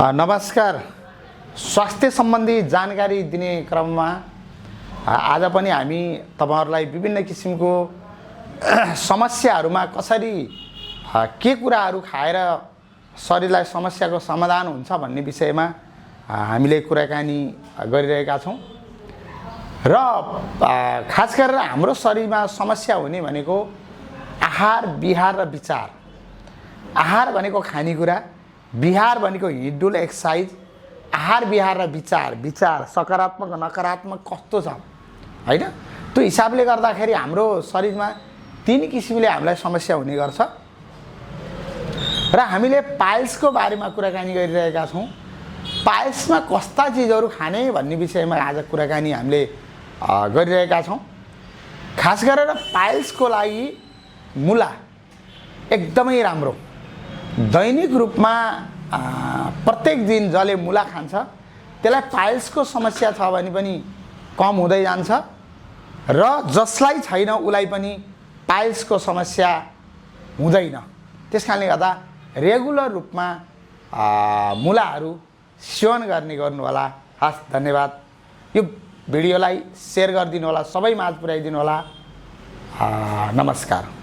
नमस्कार। स्वास्थ्य सम्बन्धी जानकारी दिने क्रममा आज पनि हामी तपाईहरुलाई विभिन्न किसिमको समस्याहरूमा कसरी के कुराहरू खाएर शरीरलाई समस्याको समाधान हुन्छ भन्ने विषयमा हामीले कुराकानी गरिरहेका छौं र खास गरेर हाम्रो शरीरमा समस्या हुने भनेको आहार विहार र विचार। आहार भनेको खानेकुरा, विहार भनेको हिडडुल एक्सरसाइज, आहार विहार र विचार सकारात्मक नकारात्मक कस्तो छ हैन, त्यो हिसाबले गर्दाखेरि हाम्रो शरीरमा तीन किसिमले हामीलाई समस्या हुने गर्छ र हामीले पाइल्सको बारेमा कुराकानी गरिरहेका छौं। पाइल्समा कस्ता चीजहरू खाने भन्ने विषयमा आज कुराकानी हामीले गरिरहेका छौं। खास गरेर पाइल्सको लागि मुला एकदमै राम्रो। दैनिक रूपमा प्रत्येक दिन जसले मुला खान्छ त्यसलाई पाइल्सको समस्या छ भने पनि कम हुँदै जान्छ र जसलाई छैन उलाई पनि पाइल्सको समस्या हुँदैन। त्यसकारणले गर्दा रेगुलर रूपमा मुलाहरू सेवन गर्ने गर्नु होला। हस्, धन्यवाद। यो भिडियोलाई शेयर गरिदिनु होला, सबै माझ पुर्याइदिनु होला। नमस्कार।